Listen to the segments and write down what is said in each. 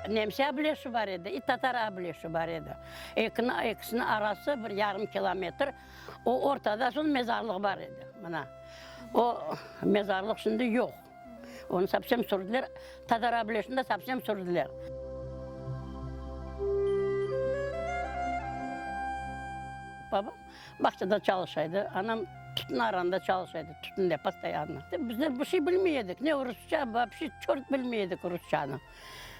Nemse ableşi bar edi, i tatar ableşi bar edi. Ekini, ekisiniñ arası bir yarım kilometr. O ortada soñ mezarlıq bar edi, mına. O mezarlıq şimdi yoq. Onı sovsem sürdüler, tatar ableşini de sovsem sürdüler. Babam bağçada çalışa edi, anam tütün aranda çalışa edi, tütünde postoyanno. Bizler bir şey bilmey edik, ne rusça, vapşe çort bilmey edik rusçanı.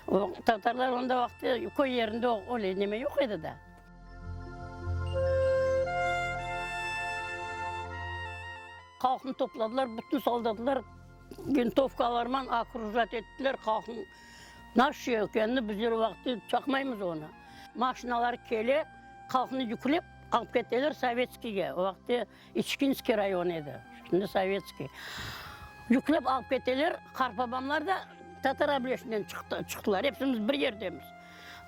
O tatarlar onda vaqtı köy yerinde öyle neme yoq edi da. Halqnı topladılar, bütün soldatlar vintovkalarman okrujat ettiler halqnı. Naş ekenini bizler o vaqıt çaqmaymız onı. Maşinalar kele, halqnı yüklep alıp keteler Sovetskiyge, o vaqıt İçkinskiy rayon edi, şimdi Sovetskiy. Yüklep alıp keteler, qartbabamlar da Tatar ableşinden çıqtılar, epsimiz bir yerdemiz.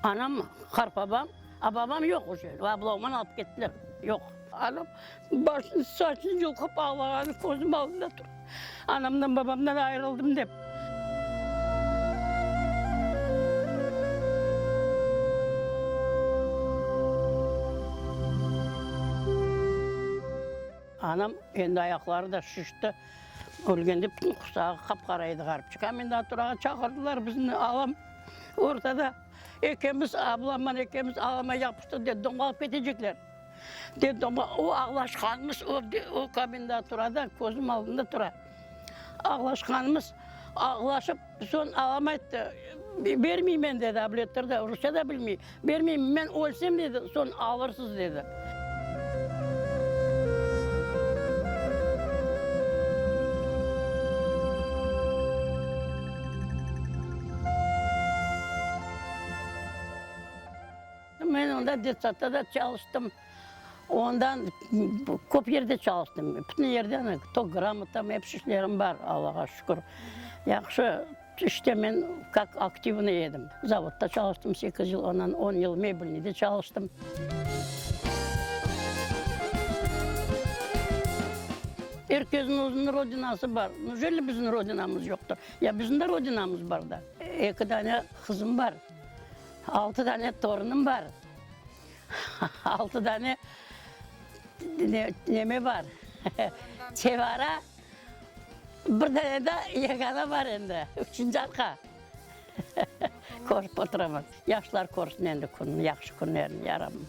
Anam, qartbabam, a babam yoq uje, ablavman alıp kettiler, yoq. Anam başını, saçını yulqıp ağlağanı közüm aldında tura, anamdan, babamdan ayırıldım dep. Anam endi ayaqları da şişti, ölgende bütün qursağı qap-qara edi ğaripçik. Komendaturağa çağırdılar bizni, alam ortada ekemiz, ablamman ekemiz alama yapıştıq, detdomğa alıp ketecekler. Detdomğa o ağlaşqanımız, o, o komendaturada közüm aldında tura. Ağlaşqanımız, ağlaşıp, soñ alam ayttı, bermeymen dedi, ablettir de, rusça da bilmey, bermeymen, men ölsem dedi, soñ alırsız dedi. Men onda detsadda da çalıştım. Ondan köp yerde çalıştım. Bütün yerde to gramotam, episi işlerim bar, Allağa şükür. Yahşı, işte men kak aktivnıy edim. Zavodda çalıştım sekiz yıl, ondan on yıl mebelniyde çalıştım. Er kesniñ özüniñ rodinası bar. Neujeli bizim rodinamız yoqtır? Ya bizim de rodinamız bar da. Eki dane qızım bar, altı dane torunım bar. Altı dane neme bar, çevara, bir dane de yegana bar endi, üçünci arqa. Körip oturamız. Yaşlar körsin endi künni, yahşı künlerini, ya Rabbim.